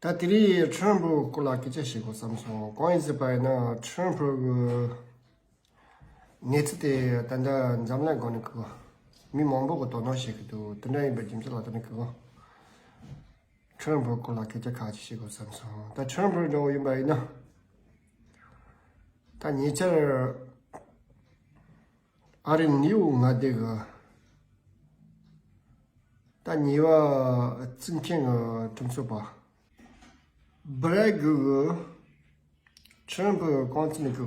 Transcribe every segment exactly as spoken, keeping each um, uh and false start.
ད་དེ་རིང་ཁྲམ་ཕུའི་སྐོར་ལ་སྐད་ཆ་བཤད་དགོས་བསམ་སོང་། གང་ཡིན་ཟེར་བ་ཡིན་ན་ཁྲམ་ཕུའི་གི་གནས་ཚུལ་དེ་ད་ལྟ་འཛམ་གླིང་སྒང་ནས་གི་མི་མང་པོ་གི་དོ་སྣང་བྱེད་ཀྱི་འདུག་དེ་འདྲ་ཡིན་པའི་རྒྱུ་མཚན་ལ་ད་ནི་གི་ཁྲམ་ཕུའི་སྐོར་ལ་སྐད་ཆ་ཁ་ཅིག་བཤད་དགོས་བསམ་སོང་། ད་ཁྲམ་ཕུ་འདྲ་བོ་ཡིན་པ་ཡིན་ན། ད་ཉེ་ཆར་ཨ་རིའི་ནིའུ་ཡོག་མངའ་སྡེ་གི་ད་ཉེས་པ་བཙུགས་མཁན་གི་ཁྲིམས་རྩོད་པ་བྷི་རེག་གི་ཁྲིམས་ཀྱི་རྐང་འཛིན་གི་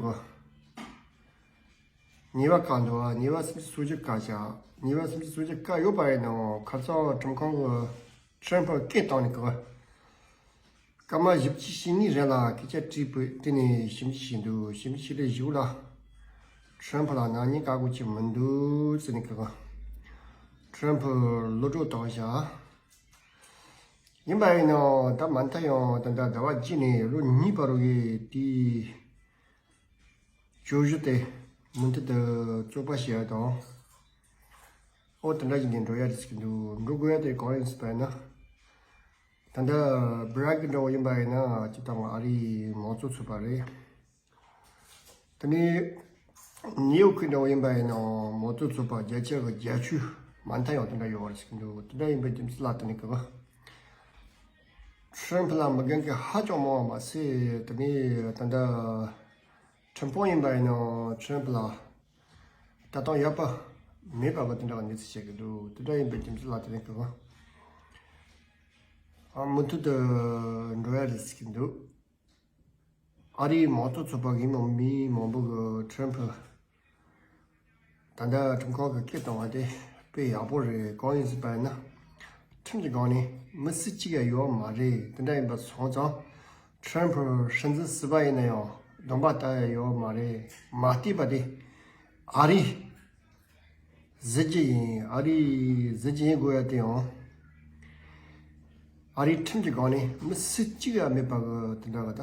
ཉེས་པ་བཀག་འདུག་ཉེས་པ་སུམ་ཅུ་སོ་བརྒྱད་བཀག་བཞག་ཉེས་པ་སུམ་ཅུ་སོ་བརྒྱད་བཀག་ཡོད་པ་ཡིན་ནའང་ཁ་སང་ཁྲིམས་ཁང་གི་ཁྲིམས་ཕུ་སྐད་བཏང་ནས་གི་སྐར་མ་བཞི་བཅུ་ཞེ་གཉིས་རིང་ལ་སྐད་ཆ་དྲིས་པའི་དེ་ནས་ཞིབ་འཇུག་བྱས་འདུག་ཞིབ་འཇུག་བྱས་ལས་གཞུག་ལ་ཁྲིམས་ཕུ་ལ་ནག་ཉེས་བཀག་དགོས་ཀྱི་མི་འདུག་ཟེར་ནས་གི་ཁྲིམས་ཕུ་གློད་གྲོལ་བཏང་བཞག་ཡིན་པ་ཡིན་ནའང་ད་མ་མཐའ་ཡང་ད་ལྟ་ཟླ་བ་གཅིག་ནས་ལོ་གཉིས་བར་གྱི་དེའི་བཅོས་གཞི་དེ་མུ་མཐུད་དུ་རྩོད་པ་བྱེད་ཡ་དང་། ཨོ་དེ་འདྲ་ཞིག་ནས་འགྲོ་ཡ་རེད་ཟེར་གྱི་འདུག་འགྲོ་དགོས་ཡ་དེ་གང་ཡིན་ཟེར་བ་ཡིན་ན། ད་ལྟ་བྷི་རེག་འདྲ་བོ་ཡིན་པ་ཡིན་ན་སྤྱིར་བཏང་ཨ་རིའི་མང་གཙོ་ཚོགས་པ་རེད། དེ་ནས་ནིའུ་ཡོག་གི་འདྲ་བོ་ཡིན་པ་ཡིན་ནའང་མང་གཙོ་ཚོགས་པ་བརྒྱ་ཆ་གི་བརྒྱད་ཅུ་མ་མཐའ་ཡང་དེ་འདྲ་ཡོད་རེད་ཟེར་གྱི་འདུག་དེ་འདྲ་ཡིན་པའི་རྒྱུ་མཚན་ལ་བརྟེན་ནས་གི་ཁྲིམས་ཕུ་ལ་མི་རྒན་གི་ཧ་ཅང་མང་བ་མ་ཟད། དེ་ནས་ད་ལྟ་ཁྲིམས་དཔོན་ཡིན་པ་ཡིན་ནའང་ཁྲིམས་ཕུ་ལ་ལྟ་སྟངས་ཡག་པ་མེད་པ་གི་དེ་འདྲ་གི་གནས་ཚུལ་བཤད་ཀྱི་འདུག་དེ་འདྲ་ཡིན་པའི་རྒྱུ་མཚན་ལ་བརྟེན་ནས་གི་ཨ་མུ་མཐུད་དུ་འགྲོ་ཡ་རེད་ཟེར་གྱི་འདུག་ཨ་རིའི་མང་གཙོ་ཚོགས་པ་གི་མི་མང་པོ་གི་ཁྲིམས་ཕུ་ད་ལྟ་ཁྲིམས་ཁང་གི་སྐད་བཏང་བ་དེ་དཔེ་ཡག་པོ་རེད། གང་ཡིན་ཟེར་བ་ཡིན་ན། ཁྲིམས་ཀྱི་སྒང་ནས་མི་སུ་གཅིག་ཡང་ཡོད་མ་རེད། དེ་འདྲ་ཡིན་པ་སོང་ཙང་ཁྲིམས་ཕུ་སྲིད་འཛིན་སུ་བ་ཡིན་ན་ཡང་སྡོམ་པ་ལྟ་ཡ་ཡོད་མ་རེད། མ་བལྟས་པ་དེ་ཨ་རི་གཟི་བརྗིད་ཡིན། ཨ་རིའི་གཟི་བརྗིད་ཡིན་དགོས་ཡ་དེ་ཡང་ཨ་རིའི་ཁྲིམས་ཀྱི་སྒང་ནས་མི་སུ་གཅིག་ཡང་མེད་པ་གི་དེ་འདྲ་གི་ད་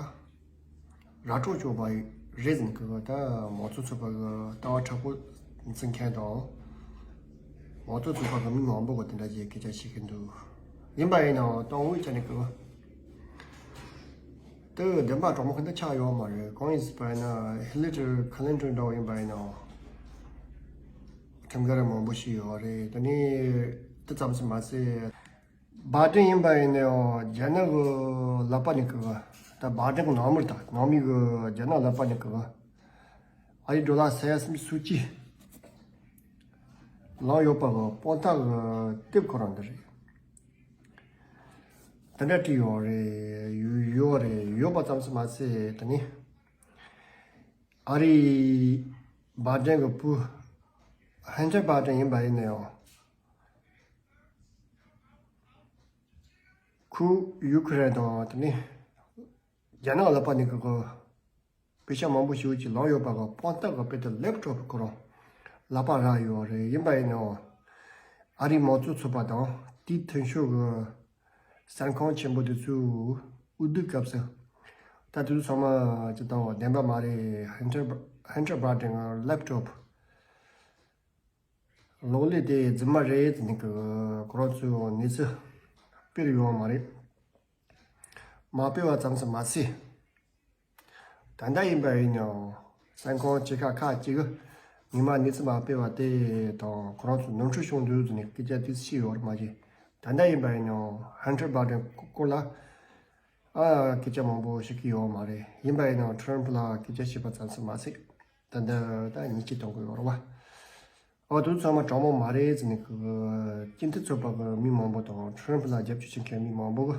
ར་སྤྲོད་བྱས་པ་རེད་ཟེར་གི་ད་མང་གཙོ་ཚོགས་པ་གི་ལྟ་བ་མཁྲེགས་པོ་འཛིན་མཁན་དང་མང་གཙོ་ཚོགས་པ་གི་མི་མང་པོ་གི་དེ་འདྲ་ཅིག་སྐད་ཆ་བཤད་གི་འདུག་ཡིན་པ་ཡིན་ནའང་དང་དངོས་ཆ་ནས་གི་དེ་བདེན་པ་དྲང་མོ་ཁ་འདི་ཆགས་ཡོད་མ་རེད། གང་ཡིན་ཟེར་བ་ཡིན་ན་ཧི་ལི་ཏྲི་ཁི་ལིན་ཏོན་འདྲ་བོ་ཡིན་པ་ཡིན་ནའང་ཁྲིམས་འགལ་མང་པོ་ཞིག་ཡོད་རེད། དེ་ནས་དེ་ཙམ་ཞིག་མ་ཟད། བྷའི་ཏིན་ཡིན་པ་ཡིན་ནའང་རྒྱ་ནག་གི་ལག་པ་ནས་གི་ད་བྷའི་ཏིན་གི་ནང་མི་རེད། ད་ནང་མི་གི་རྒྱ་ནག་ལག་པ་ནས་གི་ཨ་རིའི་ཌོ་ལར་ས་ཡ་སུམ་ཅུ་སོ་གཅིག་ལངས་ཡོད་པ་གི་དཔང་རྟགས་གི་དེབ་ཁོ་རང་འདི་རེད། དེ་འདྲ་བྲིས་ཡོད་རེད། ཡོད་ཡོད་རེད། ཡོད་པ་ཙམ་ཞིག་མ་ཟད་དེ་ནི་ཨ་རིའི་བྷའི་ཏིན་གི་བུ་ཧན་ཊར་བྷའི་ཏིན་ཡིན་པ་ཡིན་ན་ཡང་ཁོ་ཡུ་ཁུ་རེན་དང་དེ་ནི་རྒྱ་ནག་ལག་པ་ནས་གི་གི་པེ་ཤ་མང་པོ་ཞིག་ཅིག་ལངས་ཡོད་པ་གི་དཔང་རྟགས་གི་དཔེ་དེ་ལེབ་ཊོབ་ཁོ་རང་ལག་པ་རག་ཡོད་རེད། ཡིན་པ་ཡིན་ནའང་ཨ་རིའི་མང་གཙོ་ཚོགས་པ་དང་དེའི་མཐུན་ཕྱོགས་གི་གསར་ཁང་ཆེན་པོ་དེ་ཚོས་འོས་བསྡུ་སྐབས་སུ་ད་དེ་ཚོ་ཚང་མ་ཅི་ལྟ་བ་བདེན་པ་མ་རེད། ཧན་ཊར་ཧན་ཊར་བྷའི་ཏིན་གི་ལེབ་ཊོབ་གློག་ཀླད་དེ་རྫུན་མ་རེད་ཟེར་ནས་གི་ཁོ་རང་ཚོས་གནས་ཚུལ་སྤེལ་ཡོད་མ་རེད། མ་སྤེལ་བ་ཙམ་ཞིག་མ་ཟད། ད་ལྟ་ཡིན་པ་ཡིན་ཡང་གསར་ཁང་ཆེ་ཁག་ཁག་ཅིག་གིས་ངོ་མ་གནས་ཚུལ་མ་སྤེལ་བ་དེ་དང་ཁོ་རང་ཚོ་ནོར་འཁྲུལ་བྱུང་འདུག་ཟེར་ནས་སྐད་ཆ་དེ་བཤད་ཡོད་རེད་མ་གཞི། ད་ལྟ་ཡིན་པ་ཡིན་ཡང་ཧན་ཊར་བྷའི་ཏིན་སྐོར་ལ་ཨ་སྐད་ཆ་མང་པོ་བཤད་ཀྱི་ཡོད་མ་རེད། ཡིན་པ་ཡིན་ཡང་ཁྲམ་ཕུ་ལ་སྐད་ཆ་བཤད་པ་ཙམ་ཞིག་མ་ཟད་ད་ལྟ་ད་ཉེས་ཆད་གཏོང་གི་ཡོད་རེད་བ། ཨོ་དེ་ཚང་མ་དྲང་མོ་མ་རེད་ཟེར་ནས་གི་སྤྱི་འཐུས་ཚོགས་པ་གི་མི་མང་པོ་དང་ཁྲམ་ཕུ་ལ་རྒྱབ་སྐྱོར་བྱེད་མཁན་མི་མང་པོ་གི་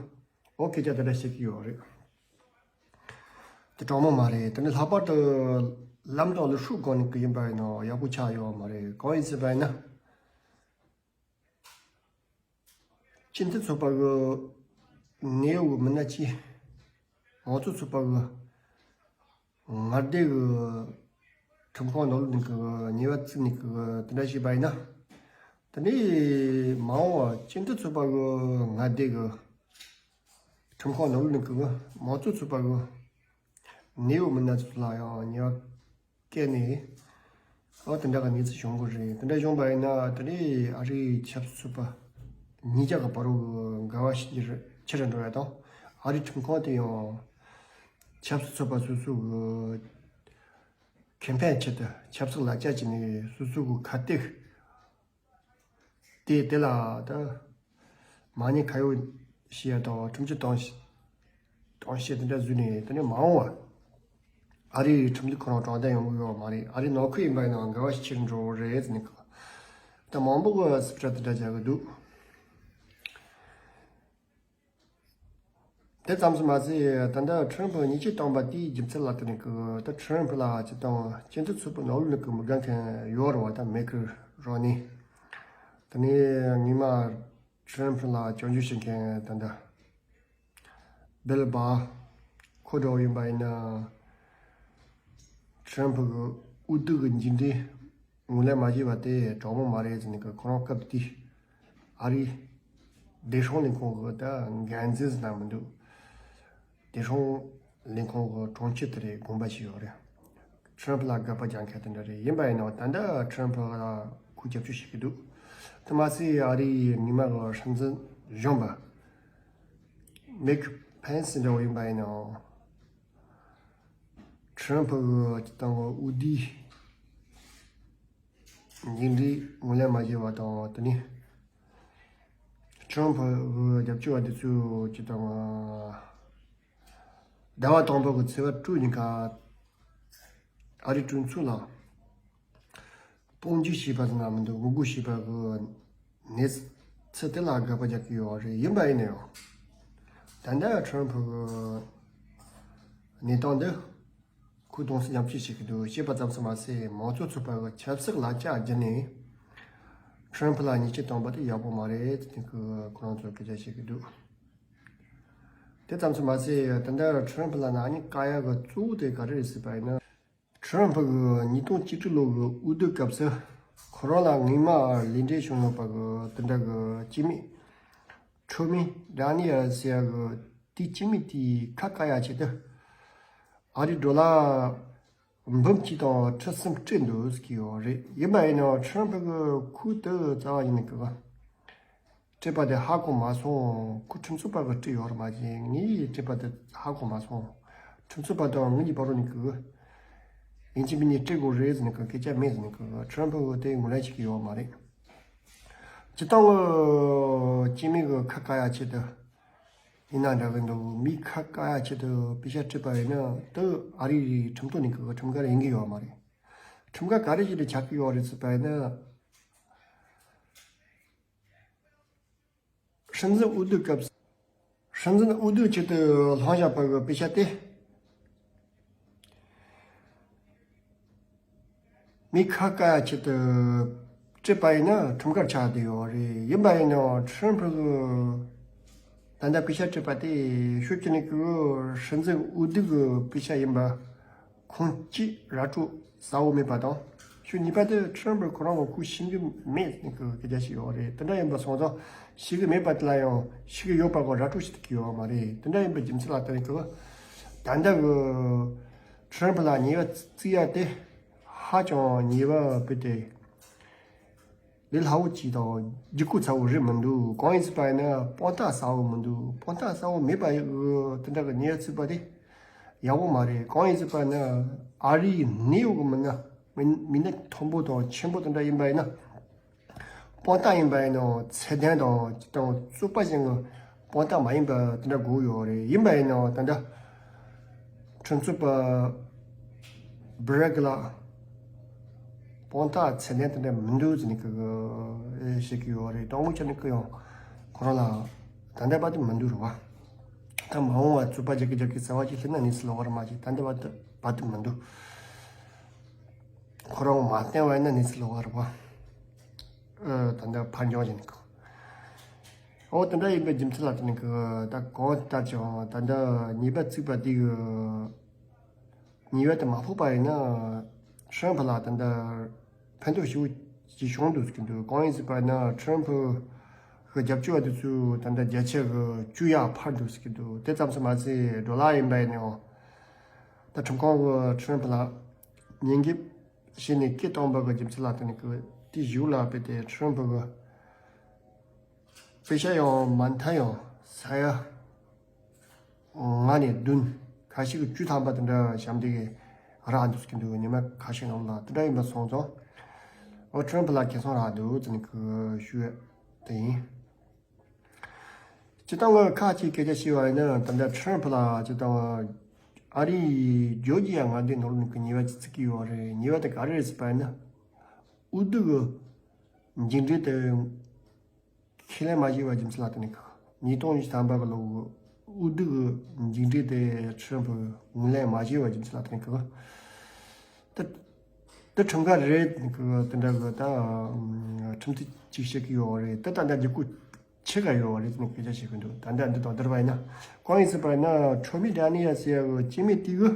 ཨོ་སྐད་ཆ་དེ་འདྲ་བཤད་ཀྱི་ཡོད་རེད། དེ་དྲང་མོ་མ་རེད། དེ་ནི་ལྷག་པར་དུ་ལམ་དང་ལུགས་སྲོལ་སྒང་ནས་གི་ཡིན་པ་ཡིན་ན་ཡག་པོ་ཆགས་ཡོད་མ་རེད། གང་ཡིན་ཟེར་བ་ཡིན་ན། སྤྱི་འཐུས་ཚོགས་པ་གི་ནེའུ་ཡོག་མི་སྣ་གཅིག་མང་གཙོ་ཚོགས་པ་གི་མངའ་སྡེ་གི་ཁྲིམས་ཁང་ནང་ལོགས་ནས་གི་ཉེས་པ་བཙུགས་ནས་གི་དེ་འདྲ་བྱས་པ་ཡིན་ན། དེ་ནས་མ་འོངས་པ་སྤྱི་འཐུས་ཚོགས་པ་གི་མངའ་སྡེ་གི་ཁྲིམས་ཁང་ནང་ལོགས་ནས་གི་མང་གཙོ་ཚོགས་པ་གི་ནེའུ་ཡོག་མི་སྣ་ཚོ་ལ་ཡང་ཉེས་པ་བཀལ་ནས། ཨོ་དེ་འདྲ་གི་གནས་ཚུལ་བྱུང་གི་རེད། དེ་འདྲ་བྱུང་བ་ཡིན་ན་དེ་ནས་ཨ་རིའི་ཆབ་སྲིད་ཚོགས་པ་གཉིས་ཆ་གི་བར་དུ་འགལ་བ་ཞིག་ཆེ་རུ་འགྲོ་ཡ་དང་ ཨ་རིའི་ཁྲིམས་ཁང་དེ་ཡང་ཆབ་སྲིད་ཚོགས་པ་སོ་སོ་གི་ཁེ་ཕན་ཆེད་དུ་ཆབ་སྲིད་ལ་ལྕག་བྱས་ནས་སོ་སོ་གི་ཁ་གཏད་དེ་དེ་ལ་ད་མ་ཉེས་ཁ་གཡོགས་བྱེད་ཡ་དང་ཁྲིམས་གཅོད་གཏོང་ཤེས་གཏོང་ཤེས་དེ་འདྲ་བཟོས་ནས་དེ་ནས་མ་འོངས་བ་ཨ་རིའི་ཁྲིམས་ལུགས་ཁོ་རང་དྲང་བདེན་ཡོང་གི་ཡོད་མ་རེད། ཨ་རིའི་ནང་ཁུལ་ཡིན་པ་ཡིན་ནའང་འགལ་བ་ཞིག་ཕྱིར་འགྲོ་གི་རེད་ཟེར་ནས་ད་མང་པོ་གི་སི་པི་ཊི་དེ་འདྲ་རྒྱག་གི་འདུག་དེ་ཙམ་དུ་མ་ཟད་ད་ལྟ་ཁྲི་རམ་ཕུ་ཉེས་ཆད་བཏང་པ་དེའི་རྒྱུ་མཚན་ལ་བརྟེན་ནས་ཀི་ད་ཁྲི་རམ་ཕུ་ལ་སྤྱི་བཏང་སྤྱི་འཐུས་ཚོགས་པའི་ནང་ལོགས་ནས་ཀི་མི་དགའ་མཁན་ཡོད་རེད་བ། ད་མེ་ཁི་རོ་ནི་དེ་ནས་ངོ་མ་ཁྲི་རམ་ཕུ་ལ་སྐྱོན་བརྗོད་བྱེད་མཁན་ད་ལྟ་བིལ་བྷར་ཁོ་འདྲ་བོ་ཡིན་པ་ཡིན་ན། ཁྲི་རམ་ཕུ་གི་འོས་བསྡུ་གི་མཇུག་འབྲས་ངོས་ལེན་མ་བྱས་པ་དེ་དྲང་མོ་མ་རེད་ཟེར་ནས་ཁོ་རང་སྐབས་དེ་ཨ་རིའི་བདེ་སྲུང་ལས་ཁུངས་གི་ད་འགན་འཛིན་ཟེར་ན་མི་འདུག་བདེ་སྲུང་ལས་ཁུངས་གི་དྲུང་ཆེ་དེ་རེད། དགོངས་པ་ཞིག་ཡོད་རེད། ཁྲི་རམ་ཕུ་ལ་དགག་པ་རྒྱག་མཁན་དེ་འདྲ་རེད། ཡིན་པ་ཡིན་ནའང་ད་ལྟ་ཁྲི་རམ་ཕུ་ལ་ཁོ་རྒྱབ་སྐྱོར་བྱེད་ཀྱི་འདུག་དེ་མ་ཟད་ཨ་རིའི་ཉི་མ་གི་སྲིད་འཛིན་གཞོན་པ་མེག་ཕེན་སི་འདྲ་བོ་ཡིན་པ་ཡིན་ནའང་། ཁྲི་རམ་ཕུ་གི་སྤྱི་བཏང་གི་འོས་བསྡུའི་མཇུག་འབྲས་ངོས་ལེན་མ་བྱས་པ་དང་། དེ་ནས་ཁྲི་རམ་ཕུ་གི་རྒྱབ་སྐྱོར་བ་དེ་ཚོས་སྤྱི་བཏང་ཟླ་བ་དང་པོ་གི་ཚེས་པ་དྲུག་ཉིན་ཀ་ཨ་རིའི་གྲོས་ཚོགས་ལ་དཔུང་འཇུག་བྱས་པ་ཟེར་ན་མི་འདུག་ངོ་རྒོལ་བྱས་པ་གི་གནས་ཚུལ་དེ་ལ་དགག་པ་རྒྱག་གི་ཡོད་རེད། ཡིན་པ་ཡིན་ན་ཡང་ད་ལྟ་ཁྲི་རམ་ཕུ་གི་གནས་སྟངས་འདི་ཁོས་གདུང་སེམས་མཉམ་སྐྱེད་བྱེད་ཀྱི་འདུག་ཅེས་པ་ཙམ་དུ་མ་ཟད་མང་གཙོ་ཚོགས་པ་གི་ཆབ་སྲིད་ལ་ལྕག་བརྒྱབ་ནས་ཁྲི་རམ་ཕུ་ལ་ཉེས་ཆད་བཏང་པ་དེ་ཡག་པོ་མ་རེད་ཟེར་ནས་ཁོ་རང་ཚོས་སྐད་ཆ་བཤད་ཀྱི་འདུག་དེ་ཙམ་དུ་མ་ཟད་ད་ལྟ་ཁྲི་རམ་ཕུ་ལ་ནག་ཉེས་བཀག་ཡག་གི་གཙོ་བོ་དེ་ག་རེ་རེད་ཟེར་བ་ཡིན་ན། ཁྲི་རམ་ཕུ་གི་ཉིས་སྟོང་བཅུ་དྲུག་ལོ་གི་འོས་བསྡུ་སྐབས་སུ་ཁོ་རང་ལ་སྔོན་མ་ལས་འབྲས་བྱུང་ཡོད་པ་གི་དེ་འདྲ་གི་སྐྱེ་དམན་ཁྲོ་མི་ཌ་ནི་ཡལ་ཟེར་ཡ་གི་དེའི་སྐྱེ་དམན་དེའི་ཁ་བཀག་ཡ་ཆེད་དུ་ཨ་རིའི་ཌོ་ལར་འབུམ་གཅིག་དང་ཁྲི་གསུམ་སྤྲད་འདུག་ཟེར་གྱི་ཡོད་རེད། ཡིན་པ་ཡིན་ནའང་ཁྲི་རམ་ཕུ་གི་ཁོའི་དེ་རྩ་བ་ཡིན་ནི་གི་སྤྲད་པ་དེ་ཧ་གོ་མ་སོང་། ཁོ་ཁྲིམས་རྩོད་པ་གི་སྤྲད་ཡོད་རེད་མ་གཞི་ངས་སྤྲད་པ་དེ་ཧ་གོ་མ་སོང་། ཁྲིམས་རྩོད་པ་དང་ངེད་གཉིས་བར་རུ་ནི་གི་ཡིན་གཅིག་མིན་གཉིས་སྤྲད་དགོས་རེད་ཟེར་ནི་གི་སྐད་ཆ་མེད་ཟེར་ནི་གི་ཁྲི་རམ་ཕུ་གི་དེ་ངོས་ལེན་བྱེད་ཀྱི་ཡོད་མ་རེད། སྤྱི་བཏང་གི་སྐྱེ་དམན་གི་ཁ་བཀག་ཡ་ཆེད་དུ་ཡིན་ན་འདྲ་གི་འདུག་མིའི་ཁ་བཀག་ཡ་ཆེད་དུ་པེ་ཤ་སྤྲད་པ་ཡིན་ན་དེ་ཨ་རིའི་ཁྲིམས་ཐོག་ནས་གི་ཁྲིམས་འགལ་ཡིན་གི་ཡོད་མ་རེད། ཁྲིམས་འགལ་ག་རེ་ཞིག་ཏུ་ཆགས་ཀྱི་ཡོད་རེད་ཟེར་བ་ཡིན་ན། སྲིད་འཛིན་འོས་བསྡུ་སྐབས། སྲིད་འཛིན་འོས་བསྡུ་ཆེད་དུ་བླངས་བཞག་པ་གི་པེ་ཤ་དེ། མི་ཁ་བཀག་ཡ་ཆེད་དུ་སྤྲད་པ་ཡིན་ན་ཁྲིམས་འགལ་ཆགས་བསྡད་ཡོད་རེད། ཡིན་པ་ཡིན་ནའང་ཁྲི་རམ་ཕུ་གི་ད་ལྟ་པེ་ཤ་སྤྲད་པ་དེ་ཤོད་ཀྱི་ནི་གི་སྲིད་འཛིན་འོས་བསྡུ་གི་པེ་ཤ་ཡིན་པ། ཁོང་གཅིག་ར་སྤྲོད་གསལ་བོ་མེད་པ་དང་། ཤུགས་གཉིས་པ་དེ་ཁྲི་རམ་ཕུ་ཁོ་རང་གི་ཁུ་ཤེས་ཀྱི་མེད་ཟེར་གི་སྐད་ཆ་ཞིག་ཡོད་རེད། དེ་འདྲ་ཡིན་པ་སོང་ཙང་ཤེས་ཀྱི་མེད་པ་དེ་ལ་ཡང་ཤེས་ཀྱི་ཡོད་པ་གོ་ར་སྤྲོད་བྱེད་ཀྱི་ཡོད་མ་རེད། དེ་འདྲ་ཡིན་པའི་རྒྱུ་མཚན་ལ་བརྟེན་གི་ད་ལྟ་གི་ཁྲི་རམ་ཕུ་ལ་ཉེས་པ་བརྩི་ཡ་དེ་ཧ་ཅང་ཉེས་པ་དཔེ་དེ། ལས་སླ་བོ་ཅིག་དང་ལྗིད་ཁོག་ཚ་བོ་རེད་མི་འདུག་གང་ཡིན་ཟེར་བ་ཡིན་ན་དཔང་རྟགས་གསལ་བོ་མི་འདུག་དཔང་རྟགས་གསལ་བོ་མེད་པ་ཡི་དེ་འདྲ་གི་ཉེས་ཡ་བརྩིས་པ་དེ་ཡག་པོ་མ་རེད། གང་ཡིན་ཟེར་བ་ཡིན་ན་ཨ་རིའི་གནས་ཡོད་གི་མི་སྣ་མི་མི་སྣ་མཐོན་པོ་དང་ཆེན་པོ་དེ་འདྲ་ཡིན་པ་ཡིན་ན་དཔང་རྟགས་ཡིན་པ་ཡིན་ནའང་ཚད་ལྡན་དང་ཅི་དང་རྩོད་པ་ཅན་གི་དཔང་རྟགས་མ་ཡིན་པ་དེ་འདྲ་དགོས་ཡོད་རེད། ཡིན་པ་ཡིན་ནའང་ད་ལྟ་ཁྲིམས་རྩོད་པ་བྷི་རེག་ལ་དཔང་རྟགས་ཚད་ལྡན་དེ་འདྲ་མི་འདུག་ཟེར་ནས་གི་བཤད་ཀྱི་ཡོད་རེད། དང་པོ་ཆ་ནས་གི་ཡང་ཁོ་རང་ལ་ད་ལྟ་བར་དུ་མི་འདུག་རེད་བ། ད་མ་འོངས་པ་རྩོད་པ་རྒྱག་གི་རྒྱག་གི་ཟེར་བ་ཅིག་སླེབས་ན་གནས་ཚུལ་ལོགས་ཀ་རེད་མ་གཞི་ད་ལྟ་བར་དུ་བར་དུ་མི་འདུག་ཁོ་རང་མ་བསྟན་བ་ཡིན་ན་གནས་ཚུལ་ལོགས་ཀ་རེད་བ། ཨ། ད་ལྟ་ཕར་འགྱངས་བཞིན་གི། ཨོ་དེ་འདྲ་ཡིན་པའི་རྒྱུ་མཚན་ལ་བརྟེན་ནས་གི་ད་གང་ལྟར་ཀྱང་ད་ལྟ་ཉེས་པ་བརྩིས་པ་དེ་གི་ཉེས་པ་དེ་མ་ཕོག་པ་ཡིན་ན་ཁྲི་རམ་ཕུ་ལ་ད་ལྟ་ཕན་ཐོགས་ཞེ་པོ་ཅིག་བྱུང་འདུག་ཟེར་གྱི་འདུག་གང་ཡིན་ཟེར་བ་ཡིན་ན་ཁྲི་རམ་ཕུ་གི་རྒྱབ་སྐྱོར་བ་དེ་ཚོས་ད་ལྟ་བརྒྱ་ཆ་གི་བཅུ་ཡར་འཕར་འདུག་ཟེར་གྱི་འདུག་དེ་ཙམ་དུ་མ་ཟད་ཌོ་ལར་ཡིན་པ་ཡིན་ནའང་ད་ཁྲིམས་ཁང་གི་ཁྲི་རམ་ཕུ་ལ་ཉེས་འགེལ་བྱས་ནས་སྐད་བཏང་པ་གི་རྒྱུ་མཚན་ལ་བརྟེན་ནས་གི་དེ་གཞུག་ལ་དཔེ་དེ་ཁྲི་རམ་ཕུ་གི་པེ་ཤ་ཡང་མ་མཐའ་ཡང་ས་ཡ་ ལྔ་ནས་བདུན། ཁ་ཤས་ཀྱིས་བཅུ་ཐམ་པ་དེ་འདྲ་བཞག་འདི་གི་རག་འདུག་གི་འདུག་ཉི་མ་ཁ་ཤས་ནང་ལ་དེ་འདྲ་ཡིན་པ་སོང་ཙང་། ཨོ་ཊམ་ཕུ་ལ་གེ་སོང་རག་འདུག་ཟེར་ནས་ཁོས་ཞུ་ཡ་དེ་ཡིན། སྤྱིར་བཏང་ང་ཁ་ཅིག་སྐད་ཆ་བཤད་པ་ཡིན་ན་ད་ལྟ་ཊམ་ཕུ་ལ་སྤྱིར་བཏང་ཨ་རིའི་ཇོར་ཇི་ཡ་མངའ་སྡེ་ནང་ལོགས་ནས་ཀྱི་ཉེས་པ་ཅིག་བརྩི་གི་ཡོད་རེད། ཉེས་པ་དེ་ག་རེ་རེད་ཟེར་བ་ཡིན་ན། འོས་བསྡུ་གི་མཇུག་འབྲས་དེ་ཁས་ལེན་མ་བྱས་པ་རྒྱུ་མཚན་ལ་བརྟེན་ནས་ཁོ་ཉིས་སྟོང་ཉི་ཤུ་ཐམ་པ་གི་ལོ་གི་འོས་བསྡུ་གི་མཇུག་འབྲས་དེ་ཊམ་ཕུ་ངོས་ལེན་མ་བྱས་པ་རྒྱུ་མཚན་ལ་བརྟེན་ནས་ཁོ། ད་ད་ཁྲིམས་འགལ་རེད། ཁོ་དེ་འདྲ་གི་ད་ཁྲིམས་མཐུན་ཅིག་བཤད་ཀྱི་ཡོད་རེད། ད་ད་ལྟ་འཇིགས་སྐུལ་ཆེ་ག་ཡོད་རེད་ཟེར་ནས་སྐད་ཆ་བཤད་ཀྱི་འདུག་ད་ལྟ་འདི་དང་བསྡུར་བ་ཡིན་ན། གང་ཡིན་ཟེར་བ་ཡིན་ན་ཊོ་མི་ཌེ་ནི་ཡལ་ཟེར་ཡ་གི་སྐྱེ་དམན་དེ་གི་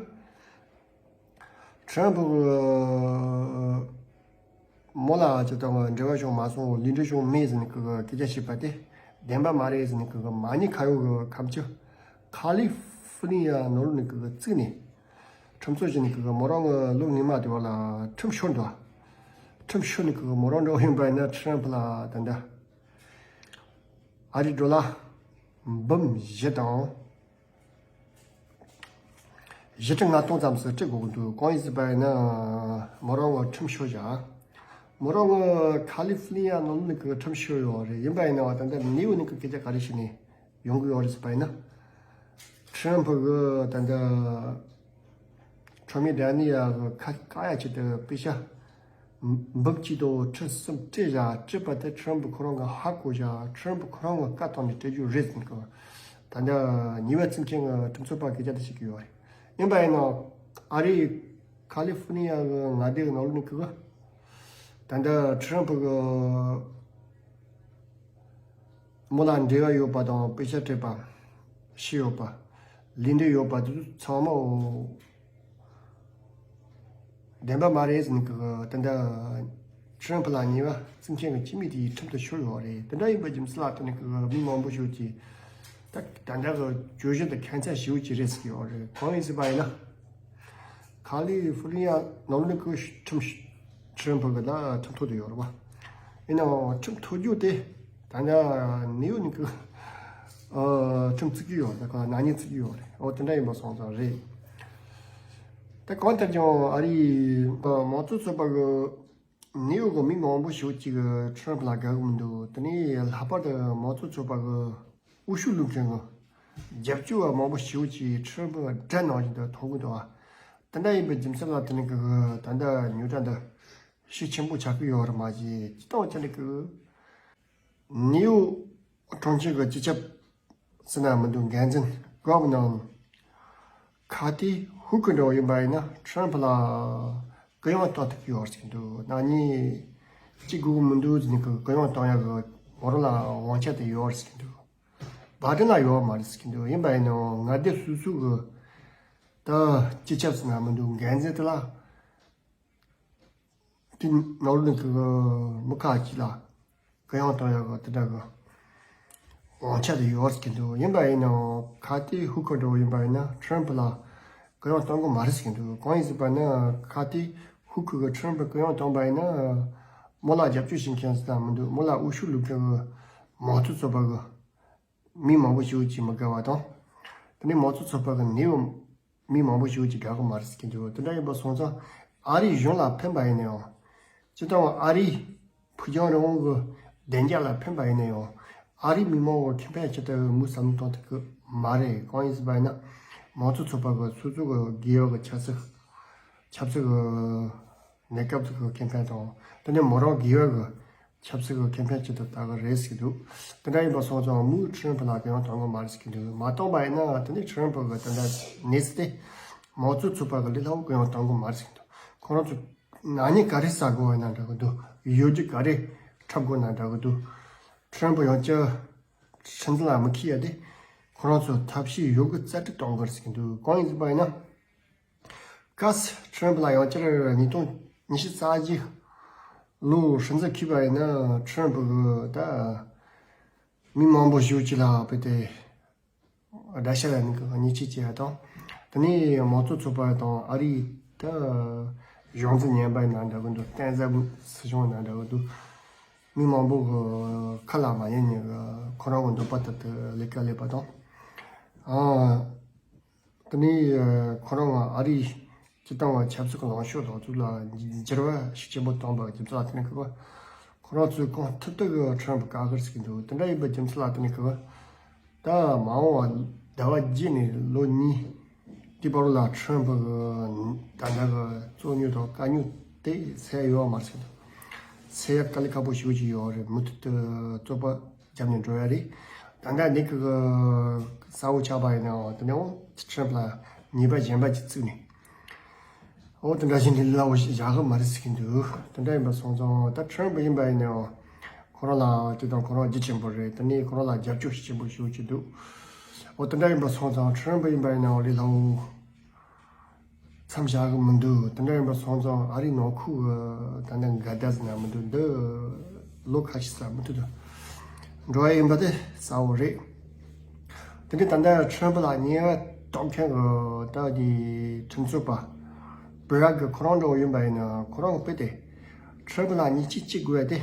ཊམ་ཕུ་གི་མོ་ལ་ཅི་ལྟ་བུ་འབྲེལ་བ་བྱུང་མ་སོང་། ལུས་འབྲེལ་བྱུང་མེད་ཟེར་ནས་ཁོ་གི་སྐད་ཆ་བཤད་པ་དེ་བདེན་པ་མ་རེད་ཟེར་ནས་ཁོ་གི་མ་ཎི་ཁ་ཡོག་གི་ཁ་མཆུ་ཁ་ལི་ཧྥོ་ནི་ཡ་ནང་ལོགས་ནས་ཁོ་གི་བཙུགས་ནས་ཁྲིམས་རྩོད་བྱས་ནས་ཁོ་གི་མོ་རང་གི་ལོ་སྔོན་མ་དེ་བ་ལ་ཁྲིམས་ཤོར་འདུག་ཁྲིམས་ཤོར་ནས་ཁོ་གི་མོ་རང་འགྲོ་ཡིན་པ་ཡིན་ན་ཊམ་ཕུ་ལ་ད་ལྟ་ཨ་རིའི་ཌོ་ལར་འབུམ་བཞི་དང་། བཞི་ཁྲི་ལྔ་སྟོང་ཙམ་ཞིག་སྤྲད་དགོས་ཀྱི་འདུག་གང་ཡིན་ཟེར་བ་ཡིན་ན། མོ་རང་ངོ་ཁྲིམས་ཤོར་བཞག་མོ་རང་ངོ་ཁ་ལི་ཧྥོ་ནི་ཡ་ནང་ནས་ཀྱི་ཁྲིམས་ཤོར་ཡོད་རེད། ཡིན་པ་ཡིན་ན་བ་ད་ལྟ་ནིའུ་ནས་ཀྱི་སྐད་ཆ་ག་རེ་བྱས་ནས་ཡོང་གི་ཡོད་རེད་ཟེར་བ་ཡིན་ན། ཊམ་ཕུ་གི་ད་ལྟ་ཊོ་མི་ཌེ་ནི་ཡལ་གི་ཁ་བཀག་ཡ་ཆེད་དུ་པེ་ཤ་འབུམ་གཅིག་དང་ཁྲི་གསུམ་སྤྲད་བཞག་སྤྲད་པ་དེ་ཊམ་ཕུ་ཁོ་རང་གིས་ཧ་གོ་བཞག་ཊམ་ཕུ་ཁོ་རང་གིས་བཀའ་བཏང་ནས་སྤྲད་རྒྱུ་རེད་ཟེར་གི། ད་ལྟ་ཉེས་པ་བཙུན་མཁན་གྱི་གྲོས་ཚོགས་པ་སྐད་ཆ་དེ་བཤད་ཀྱི་ཡོད་རེད། ཡིན་པ་ཡིན་ནའང་ཨ་རིའི་ཁ་ལི་ཧྥོ་ནི་ཡ་གི་མངའ་སྡེ་གི་ནང་ལོགས་ནས་ཀྱི་ད་ལྟ་ཊམ་ཕུ་གི་མོ་ལ་འབྲེལ་བ་ཡོད་པ་དང་པེ་ཤ་སྤྲད་པ་ཤི་ཡོད་པ་ལུས་འབྲེལ་ཡོད་པ་དེ་ཚོ་ཚང་མ་བདེན་པ་མ་རེད་ཟེར་ནས་ཀྱི་ད་ལྟ་ཊམ་ཕུ་ལ་ཉེས་པ་བཙུན་མཁན་གྱི་སྐྱེ་དམན་དེའི་ཁྲིམས་དེ་ཤོར་ཡོད་རེད། དེ་འདྲ་ཡིན་པའི་རྒྱུ་མཚན་ལ་བརྟེན་ནས་ཀྱི་མི་མང་པོ་ཞིག་གིས་ད་ད་ལྟ་གི་བརྗོད་གཞི་དེ་ཁྱད་མཚར་ཞེ་པོ་ཅིག་རེད་ཟེར་གྱི་ཡོད་རེད། གང་ཡིན་ཟེར་བ་ཡིན་ན། ཁ་ལི་ཧྥོ་ནི་ཡ་ནང་ལོགས་ནས་ཀྱི་ཁྲིམས་ཁྲིམས་ཕུ་གི་ད་ཁྲིམས་ཐོག་ཏུ་ཡོད་རེད་བ། ཡིན་ནའང་ཁྲིམས་ཐོག་རྒྱུ་དེ་ད་ལྟ་ནིའུ་ནས་ཀྱི་ཁྲིམས་བརྩི་གི་ཡོད། ད་ཁོ་ན་ཉེས་བརྩི་གི་ཡོད་རེད། འོ་དེ་འདྲ་ཡིན་པ་སོང་ཙང་རེད། ད་གང་ལྟར་ཀྱང་ཨ་རིའི་མང་གཙོ་ཚོགས་པ་གི་ནིའུ་ཡོག་གི་མི་མང་པོ་ཞིག་ཅིག་ཊམ་ཕུ་ལ་དགའ་གི་མི་འདུག་དེ་ནས་ལྷག་པར་དུ་མང་གཙོ་ཚོགས་པ་གི་འོས་ཤོག་བླུགས་མཁན་གི་རྒྱབ་སྐྱོར་བ་མང་པོ་ཞིག་ཅིག་ཊམ་ཕུ་དགྲ་ནང་བཞིན་དུ་མཐོང་གི་འདུག་དེ་འདྲ་ཡིན་པའི་རྒྱུ་མཚན་ལ་དེ་ནས་གི་ད་ལྟ་རྙོག་དྲ་འདི་ཤུགས་ཆེན་པོ་ཆགས་ཀྱི་ཡོད་རེད། མ་གཞི་སྤྱིར་བཏང་བྱས་ནས་གི་ནིའུ་ཡོག་གྲོང་ཁྱེར་གྱི་སྤྱི་ཁྱབ་ཟེར་ན་མི་འདུག་འགན་འཛིན་གྷོ་ཝར་ནར་ཁ་ཏི་ཧུ་ཁི་འདྲ་བོ་ཡིན་པ་ཡིན་ན་ཊམ་ཕུ་ལ་གུ་ཡངས་གཏོང་ཐུབ་ཀྱི་ཡོད་ཟེར་གྱི་འདུག་ནག་ཉེས་གཅིག་དགོས་ཀྱི་མི་འདུག་ཟེར་ནས་གུ་ཡངས་གཏོང་ཡག་གི་མོ་རང་ལ་དབང་ཆ་དེ་ཡོད་ཟེར་གྱི་འདུག་བྷའི་ཌེན་ལ་ཡོད་མ་རེད་ཟེར་གྱི་འདུག་ཡིན་པ་ཡིན་ནའང་མངའ་སྡེ་སོ་སོ་གི་ད་སྤྱི་ཁྱབ་ཟེར་ན་མི་འདུག་འགན་འཛིན་དེ་ལ། དེ་ནང་ལོགས་ཀྱི་མི་ཁག་ཅིག་ལ་གུ་ཡངས་གཏོང་ཡག་གི་དེ་འདྲ་གི་དབང་ཆ་དེ་ཡོད་ཟེར་གྱི་འདུག་ཡིན་པ་ཡིན་ནའང་ཁ་ཏི་ཧུ་ཁི་འདྲ་བོ་ཡིན་པ་ཡིན་ན་ཊམ་ཕུ་ལ་གུ་ཡངས་གཏོང་གི་མ་རེད་ཟེར་གྱི་འདུག་གང་ཡིན་ཟེར་བ་ན་ཁ་ཏི་ཧུ་ཁི་གི་ཊམ་ཕུ་གུ་ཡངས་གཏོང་པ་ཡིན་ན་མོ་ལ་རྒྱབ་སྐྱོར་བྱེད་མཁན་ཟེར་ན་མི་འདུག་མོ་ལ་འོས་ཤོག་བླུགས་མཁན་གི་མང་གཙོ་ཚོགས་པ་གི་མི་མང་པོ་ཞིག་ཅིག་མི་དགའ་བ་དང་། དེ་ནས་མང་གཙོ་ཚོགས་པ་གི་ནིའུ་ཡོག་མི་མང་པོ་ཞིག་ཅིག་དགའ་གི་མ་རེད་ཟེར་གྱི་འདུག་དེ་འདྲ་ཡིན་པ་སོང་ཙང་ཨ་རིའི་གཞུང་ལ་ཕན་པ་ཡིན་ན་ཡང་། སྤྱིར་བཏང་ཨ་རིའི་ཕུགས་རྒྱང་རིང་པོ་གི་བདེ་འཇགས་ལ་ཕན་པ་ཡིན་ན་ཡང་། ཨ་རིའི་མི་མང་གི་ཁེ་ཕན་ཆེད་དུ་མོས་བསམ་བློ་གཏོང་ཐུབ་གི་མ་རེད། གང་ཡིན་ཟེར་བ་ཡིན་ན། མང་གཙོ་ཚོགས་པ་གི་སོ་སོ་གི་དགེ་བ་གི་ཆབ་སྲིད་ཆབ་སྲིད་གི་གནས་སྐབས་ཀྱི་ཁེ་ཕན་དང་དེ་ནས་མོ་རང་དགེ་བ་གི་ཆབ་སྲིད་ཀྱི་ཁེ་ཕན་ཆེད་དུ་ལྟ་གི་རེད་ཟེར་གྱི་འདུག་དེ་འདྲ་ཡིན་པ་སོང་ཙང་མོས་ཊམ་ཕུ་ལ་གུ་ཡངས་གཏོང་གི་མ་རེད་ཟེར་གྱི་འདུག་མ་གཏོང་པ་ཡིན་ན་དེ་ནས་ཊམ་ཕུ་གི་དེ་འདྲ་གནས་ཚུལ་དེ་མང་གཙོ་ཚོགས་པ་གི་ལས་སླ་པོ་གུ་ཡངས་གཏོང་གི་མ་རེད་ཟེར་གྱི་འདུག་ཁོ་རང་ཚོ་ནག་ཉེས་ག་རེ་བསགས་དགོས་ན་འདྲ་གི་འདུག་གཡོ་སྒྱུ་ག་རེ་འཁྲབ་དགོས་ན་འདྲ་གི་འདུག་ཊམ་ཕུ་ཡང་བསྐྱར་སྲིད་འཛིན་ལ་མི་འཁྱེར་ཡ་དེ་ཁོ་རང་ཚོ་ཐབས་ཤེས་ཡོད་དགུ་རྩལ་སྤྲུགས་གཏོང་དགོས་ཟེར་གྱི་འདུག་གང་ཡིན་ཟེར་བ་ཡིན་ན། གལ་སྲིད་ཊམ་ཕུ་ལ་ཡང་བསྐྱར་ཉིས་སྟོང་ཉི་ཤུ་རྩ་བཞི་ལོའི་སྲིད་འཛིན་འཁེལ་བ་ཡིན་ན་ཊམ་ཕུ་གི་ད་མི་མང་པོ་ཞིག་ཅིག་ལ་བུད་དེ་དགྲ་ཤ་ལ་ནི་གི་ཉེས་ཆད་བཅད་ཡ་དང་། དེ་ནས་མང་གཙོ་ཚོགས་པ་དང་ཨ་རིའི་ད་གཞུང་འཛིན་ཉན་པ་ཡིན་ན་འདྲ་གི་འདུག་གཏན་ཟབ་སྲིད་གཞུང་ཡིན་ན་འདྲ་གི་འདུག་མི་མང་པོ་གི་ཁ་ལ་མ་ཉན་ཉན་གི་ཁོ་རང་གི་འདོད་པ་ལྟར་དུ་ལས་ཀ་ལས་པ་དང་། ཨ། དེ་ནས་ཁོ་རང་ཨ་རིའི་སྤྱི་བཏང་བ་ཆབ་སྲིད་ཀྱི་ལངས་ཕྱོགས་དང་ཚུར་ལ་འགྱུར་བ་ཤུགས་ཆེན་པོ་བཏང་པ་རྒྱུ་མཚན་ལ་བརྟེན་ནས་ཁོ་ཁོ་རང་ཚོས་གང་ཐུབ་ཐུབ་ཀྱི་ཁྲམ་བུ་བཀག་གི་ཟེར་གྱི་འདུག་དེ་འདྲ་ཡིན་པའི་རྒྱུ་མཚན་ལ་བརྟེན་ནས་ཁོ་ད་མ་འོངས་པ་ཟླ་བ་བརྒྱད་ནས་ལོ་གཉིས་དེའི་བར་ལ་ཁྲམ་བུ་གི་ད་ལྟ་གི་བཙོག་ཉོ་དང་བཀག་ཉོ་དེ་སེལ་ཡོད་མ་རེད་ཟེར་གྱི་འདུག་སེལ་ཡ་དཀའ་ལས་ཁག་པོ་ཞེ་པོ་ཅིག་ཡོད་རེད། མུ་མཐུད་དུ་བཙོག་པ་བརྒྱབ་ནས་འགྲོ་ཡ་རེད། ད་ལྟ་འདི་གི་གསལ་བོ་ཆགས་པ་ཡིན་ནའང་དེ་ནས་ཁྲམ་བུ་ལ་ཉེས་པ་གཞན་པ་ཅིག་བཙུགས་ནས། འོ་དེ་འདྲ་བཞིན་དེ་ལ་འོ་ཞིག་བཞག་གི་མ་རེད་ཟེར་གྱི་འདུག་དེ་འདྲ་ཡིན་པ་སོང་ཙང་ད་ཁྲམ་བུ་ཡིན་པ་ཡིན་ནའང་ཁོ་རང་ལ་དེ་དང་ཁོ་རང་རྒྱུ་ཆེན་པོ་རེད། དེ་ནས་ཁོ་རང་ལ་རྒྱབ་སྐྱོར་ཞིག་ཆེན་པོ་ཞུ་གི་འདུག་འོ་དེ་འདྲ་ཡིན་པ་སོང་ཙང་ཁྲམ་བུ་ཡིན་པ་ཡིན་ནའང་ལས་སླ་བོ། མཚམས་བཞག་གི་མི་འདུག་དེ་འདྲ་ཡིན་པ་སོང་ཙང་ཨ་རིའི་ནང་ཁུལ་གྱི་ད་ལྟ་འགལ་ཟླ་ཟེར་ན་མི་འདུག་འདི་ལོ་ཁ་ཤས་ཙམ་མུ་མཐུད་དུ་འགྲོ་བ་ཡིན་པ་དེ་གསལ་བོ་རེད། དེ་ནས་ད་ལྟ་ཁྲམ་བུ་ལ་ཉེས་པ་གཏོང་མཁན་གྱི་ད་དེ་ཁྲིམས་རྩོད་པ་བྷི་རག་གི་ཁོ་རང་འདྲ་བོ་ཡིན་པ་ཡིན་ན་ཁོ་རང་གི་དཔེ་དེ་ཁྲམ་བུ་ལ་ཉེས་ཆད་གཅོད་དགོས་པ་དེ།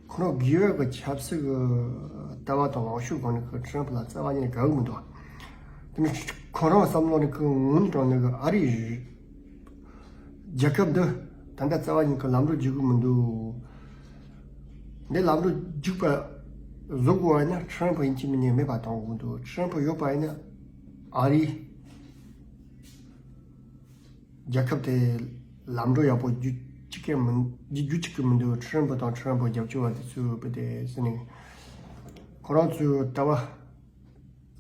ཁོ་རང་དགེ་བའི་གི་ཆབ་སྲིད་གི་ལྟ་བ་དང་ལངས་ཕྱོགས་སྒང་ནས་ཁོ་ཁྲམ་བུ་ལ་རྩ་བ་ཉིད་ནས་དགའ་གི་མི་འདུག་དེ་ནི་ཁོ་རང་བསམ་བློ་ནི་ཁོ་ངོ་མ་དྲང་ནས་གི་ཨ་རིའི་རྒྱལ་ཁབ་འདི་ད་ལྟ་རྩ་བ་ཉིད་ཀྱི་ལམ་འགྲོ་རྒྱུག་གི་མི་འདུག་འདི་ལམ་འགྲོ་རྒྱུག་པ་བཟོ་དགོས་པ་ཡིན་ན་ཁྲམ་བུ་ཡིན་གཅིག་མིན་གཉིས་མེད་པ་གཏོང་དགོས་འདུག་ཁྲམ་བུ་ཡོད་པ་ཡིན་ན་ཨ་རིའི་རྒྱལ་ཁབ་དེ་ལམ་འགྲོ་ཡག་པོ་རྒྱུག་གཅིག་གི་མི་རྒྱུག་གཅིག་གི་མི་འདུག་ཁྲམ་བུ་དང་ཁྲམ་བུ་རྒྱབ་སྐྱོར་བ་དེ་ཚོས་བོད་དེ་ཟེར་ནས་ཁོ་རང་ཚོའི་ལྟ་བ་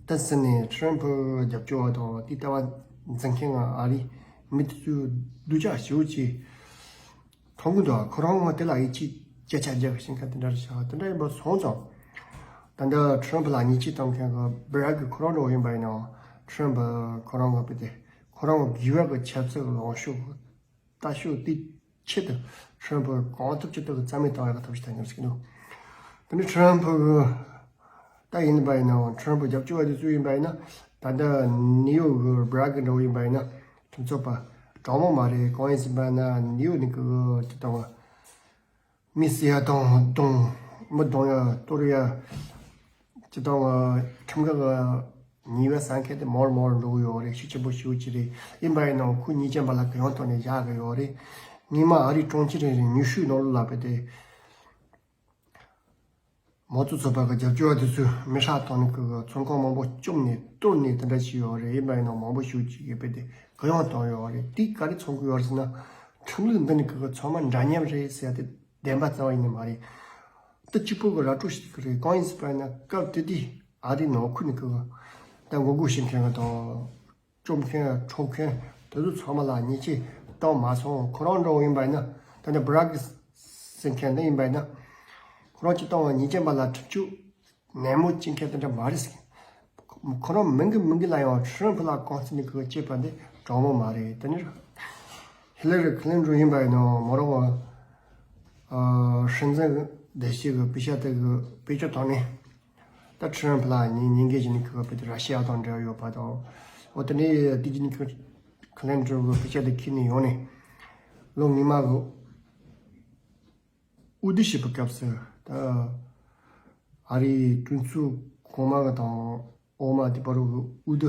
དེ་ཟེར་ནས་ཁྲམ་བུ་རྒྱབ་སྐྱོར་བ་དང་དེའི་ལྟ་བ་འཛིན་མཁན་ང་ཨ་རིའི་མི་དེ་ཚོས་སྡུག་ཅག་ཞེ་པོ་ཅིག་མཐོང་གི་འདུག་ཁོ་རང་ང་དེ་ལ་ཡིད་ཆེས་སྐྱེ་ཆ་རྒྱག་བཞིན་ཁ་དེ་འདྲ་རེད་ཤག་དེ་འདྲ་ཡིན་པ་སོང་ཙང་ད་ལྟ་ཁྲམ་བུ་ལ་ཉེས་ཆད་གཏོང་མཁན་གི་བྷི་རག་གི་ཁོ་རང་འདྲ་བོ་ཡིན་པ་ཡིན་ནའང་ཁྲམ་བུ་ཁོ་རང་གི་བོད་དེ། ཁོ་རང་གི་དགེ་བ་གི་ཆབ་སྲིད་ལངས་ཕྱོགས་ལྟ་ཕྱོགས་དེ་ཆེད་དུ་ཁྲམ་བུ་གང་ཐུབ་ཅི་ཐུབ་ཀྱི་རྩ་མེད་བཏང་ཡག་གི་ཐབས་ཤེས་གཏོང་གི་ཡོད་ཟེར་གྱི་འདུག་དེ་ནི་ཁྲམ་བུ་གི་ད་ཡིན་པ་ཡིན་ནའང་ཁྲམ་བུ་རྒྱབ་སྐྱོར་བ་དེ་ཚོ་ཡིན་པ་ཡིན་ན་ད་ལྟ་ནིའུ་ཡོག་གི་བྷི་རག་གི་འདྲ་བོ་ཡིན་པ་ཡིན་ན་ཁྲིམས་རྩོད་པ་དྲང་མོ་མ་རེད། གང་ཡིན་ཟེར་བ་ན་ནིའུ་ཡོག་ནི་གི་ཅི་ལྟ་བ། མི་བསད་ཡ་དང་གཏོང་མི་གཏོང་ཡ་གཏོར་ཡ། སྤྱི་བཏང་ཁྲིམས་འགལ་གྱི་ཉེས་པ་བསགས་མཁན་དེ་མར་མར་འགྲོ་གི་ཡོད་རེད། ཤུགས་ཆེན་པོ་ཞེ་པོ་ཅིག་རེད། ཡིན་པ་ཡིན་ནའང་ཁོ་ཉེས་ཅན་པ་ལ་གུ་ཡངས་ཐོག་ནས་བཞག་གི་ཡོད་རེད། སྔོན་མ་ཨ་རིའི་གྲོང་ཁྱེར་རེ་རེ་ཉི་ཤུའི་ནང་ལོགས་ལ་བུད་དེ་མང་གཙོ་ཚོགས་པ་གི་རྒྱབ་སྐྱོར་བ་དེ་ཚོས་མི་ཧྲ་བཏང་ནས་ཁོ་གི་ཚོང་ཁང་མང་པོ་བཅོམ་ནས་གཏོར་ནས་དེ་འདྲ་བྱས་ཡོད་རེད། ཡིན་པ་ཡིན་ནའང་མང་པོ་ཞེ་པོ་ཅིག་གིས་བུད་དེ་གུ་ཡངས་བཏང་ཡོད་རེད། དེ་ག་རེ་མཚོན་གི་ཡོད་རེད་ཟེར་ན་ཁྲིམས་ལུགས་འདི་ནི་ཁོ་གི་ཚང་མ་འདྲ་མཉམ་རེད་ཟེར་ཡ་དེ། བདེན་པ་རྩ་བ་ཡིན་ནི་མ་རེད། དེ་གཅིག་པོ་གི་ར་སྤྲོད་ཞིག་རེད། གང་ཡིན་ཟེར་བ་ཡིན་ན་སྐབས་དེ་དུས་ཨ་རིའི་ནང་ཁུལ་ནས་ཁོ་ད་ངོ་རྒོལ་བྱེད་མཁན་དང་བཅོམ་མཁན་འཕྲོག་མཁན་དེ་ཚོ་ཚང་མ་ལ་ཉེས་ཆད་བཏང་མ་སོང་། ཁོ་རང་འདྲ་བོ་ཡིན་པ་ཡིན་ན་ད་ནི་བྷི་རག་གི་ཟེར་མཁན་འདི་ཡིན་པ་ཡིན་ན་ཁོ་རང་སྤྱི་བཏང་བ་ཉེས་ཅན་པ་ལ་ཁྲིམས་གཅོད་ནན་མོ་བྱེད་མཁན་དེ་འདྲ་མ་རེད་ཟེར། ཁོ་རང་མིན་གི་མིན་གི་ལ་ཡང་ཁྲིམས་ལ་གང་ཟེར་ནས་ཁོ་བྱེད་པ་འདི་དྲང་མོ་མ་རེད། དེ་ནི་ཧི་ལ་རི་ཁི་ལིན་ཏོན་ཡིན་པ་ཡིན་ནའང་མོ་རང་ཧྲིན་ཙན་སྡེ་ཚན་གི་པེ་ཤ་དེ་གི་བེད་སྤྱོད་བཏང་ནས་ད་ཁྲིམས་ལ་ཉེས་ཉེས་འགེལ་བྱས་ནས་ཁོ་བོད་དེ་ར་ཤི་ཡ་དང་འབྲེལ་བ་ཡོད་པ་དང་། འོ་དེ་ནས་དེ་བཞིན་ཁི་ལིན་ཏོན་གི་པེ་ཤ་དེ་ཁྱེར་ནས་ཡོང་ནས་ལོ་སྔོན་མ་གི་དབུ་ཁྲིད་བྱེད་པའི་སྐབས་སུ་ད་ཨ་རིའི་གྲོས་ཚོགས་གོང་མ་གི་དང་འོག་མ་དེ་བར་གྱི་དབུ་ཁྲིད་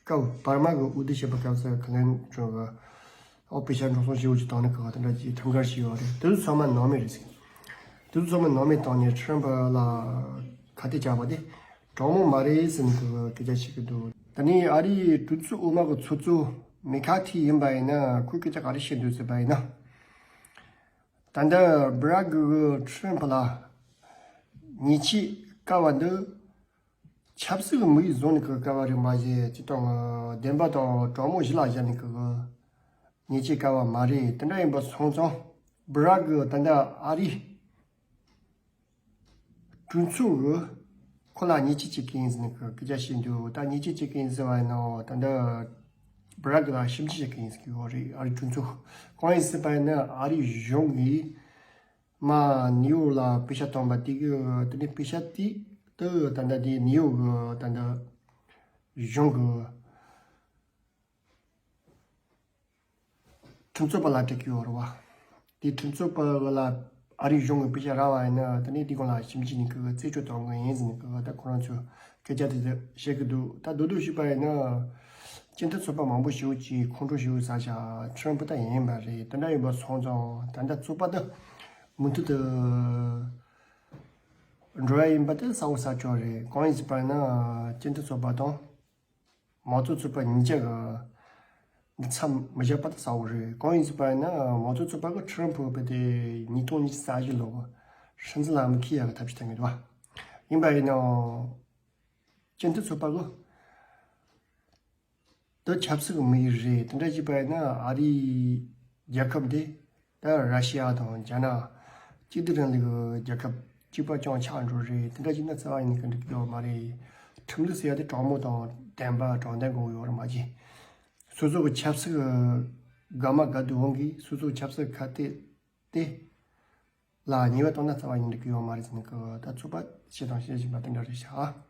སྐབས་བར་མ་གི་དབུ་ཁྲིད་བྱེད་པའི་སྐབས་སུ་ཁི་ལིན་ཏོན་གྱིས་ཨོ་པེ་ཤ་འགྲོ་སོང་ཞེ་པོ་ཅིག་བཏང་ནས་ཁོ་དེ་འདྲ་ཅིག་ཁྲིམས་འགལ་བྱས་ཡོད་རེད། དེ་ཚོ་ཚང་མ་ནང་མི་རེད་ཟེར། དེ་ཚོ་ཚང་མ་ནང་མི་བཏང་ནས་ཁྲིམས་ལ་ཁ་གཏད་བཅག་པ་དེ་དྲང་མོ་མ་རེད་ཟེར་ནས་ཁོས་སྐད་ཆ་བཤད་ཀྱི་འདུག་ད་ནི་ཨ་རིའི་གྲོས་ཚོགས་འོག་མ་གི་ཚོགས་གཙོ་མེ་ཁ་ཐི་ཡིན་པ་ཡིན་ན་ཁོས་སྐད་ཆ་ག་རེ་བཤད་འདུག་ཟེར་བ་ཡིན་ན། ད་ལྟ་བྷི་རག་གིས་ཁྲིམས་ལ་ཉེས་ཆད་བཀལ་བ་འདི་ཆབ་སྲིད་ཀྱི་དམིགས་ཡུལ་བཟུང་ནས་ཁོས་བཀལ་བ་རེད་མ་གཞི་སྤྱི་བཏང་བདེན་པ་དང་དྲང་མོ་གཞི་ལ་བཞག་ནས་ཁོས་ཉེས་ཆད་བཀལ་བ་མ་རེད། དེ་འདྲ་ཡིན་པ་སོང་ཙང་བྷི་རག་གིས་ད་ལྟ་ཨ་རིའི་གྲོས་ཚོགས་ཀྱིས་ཁོ་ལ་ཉེས་ཆད་གཅོད་ཀྱི་ཡིན་ཟེར་ནས་ཁོས་སྐད་ཆ་བཤད་འདུག་ད་ཉེས་ཆད་གཅོད་ཀྱི་ཡིན་ཟེར་བ་ཡིན་ནའང་ད་ལྟ་བྷི་རག་གི་ལ་ཞིབ་འཇུག་བྱེད་ཀྱི་ཡིན་ཟེར་གྱི་ཡོད་རེད། ཨ་རིའི་གྲོས་ཚོགས་གང་ཡིན་ཟེར་བ་ཡིན་ན་ཨ་རིའི་གཞུང་གིས་མ་ནིའུ་ཡོག་ལ་པེ་ཤ་བཏང་པ་དེ་གི་དེ་ནི་པེ་ཤ་དེ་དུ་ད་ལྟ་དེ་ནིའུ་ཡོག་གི་ད་ལྟ་གཞུང་གི་ཁྲིམས་རྩོད་པ་ལ་སྤྲད་ཀྱི་ཡོད་རེད་བ། དེ་ཁྲིམས་རྩོད་པ་ལ་ཨ་རིའི་གཞུང་གི་པེ་ཤ་རག་པ་ཡིན་ན་དེ་ནས་དེ་སྒང་ལ་ཞིབ་འཇུག་ནས་ཁོས་རྩད་གཅོད་གཏོང་གི་ཡིན་ཟེར་ནས་ཁོས་ད་ཁོ་རང་ཚོས་སྐད་ཆ་དེ་བཤད་ཀྱི་འདུག་ད་མདོར་བསྡུས་ཞུས་པ་ཡིན་ན་ སྤྱི་མཐུན་ཚོགས་པ་མང་པོ་ཞིག་གིས་ཁོང་ཁྲོ་ཞིག་ཟ་བཞག་ཁྲི་རིམ་བུ་ད་ཡིན་པ་རེད། དེ་འདྲ་ཡིན་པ་སོང་ཙང་ད་ལྟ་ཚོགས་པ་དེ་མུ་མཐུད་དུ་འགྲོ་ཡ་ཡིན་པ་དེ་གསལ་པོ་གསལ་ཆོག་རེད། གང་ཡིན་ཟེར་བ་ཡིན་ན་སྤྱི་མཐུན་ཚོགས་པ་དང་མང་གཙོ་ཚོགས་པ་གཉིས་ཀ་གི་མཚམས་མི་བཞག་པ་དེ་གསལ་པོ་རེད། གང་ཡིན་ཟེར་བ་ཡིན་ན་མང་གཙོ་ཚོགས་པ་གི་ཁྲི་རིམ་བུ་བུ་དེ་ཉིས་སྟོང་ཉི་ཤུ་རྩ་བཞི་ལོ་གི་སྲིད་འཛིན་ལ་མི་ཁི་ཡ་གི་ཐབས་ཤེས་བཏང་གི་འདུག་བ། ཡིན་པ་ཡིན་ནའང་སྤྱི་མཐུན་ཚོགས་པ་གི་དེ་ཆབ་སྲིད་ཀྱི་དམིགས་ཡུལ་རེད། དེ་འདྲ་བྱས་པ་ཡིན་ན་ཨ་རིའི་རྒྱལ་ཁབ་འདི་ད་ར་ཤི་ཡ་དང་རྒྱ་ནག་གཅིག་སྡུད་རིང་ལུགས་ཀྱི་རྒྱལ་ཁབ་གཅིག་པ་ཀྱང་ཆགས་འགྲོ་རེད། དེ་འདྲ་བྱས་ན་རྩ་བ་ཉིད་ནས་འགྲིག་གི་ཡོད་མ་རེད། ཁྲིམས་ལུགས་ཟེར་ཡ་དེ་དྲང་མོ་དང་བདེན་པ་དྲང་བདེན་དགོས་ཡོད་རེད་མ་གཞི། སོ་སོ་གི་ཆབ་སྲིད་ཀྱི་དགའ་མ་དགའ་སྡུག་འོང་གིས་སོ་སོ་གི་ཆབ་སྲིད་ཁ་གཏད་དེ་ལ་ཉེས་པ་བཏང་ན་རྩ་བ་ཉིད་ནས་འགྲིག་གི་ཡོད་མ་རེད་ཟེར་ནས་ཀི་ད་ཚོགས་པ་བྱེད་དང་བྱེད་བཞིན་པ་དེ་འདྲ་རེད་ཤག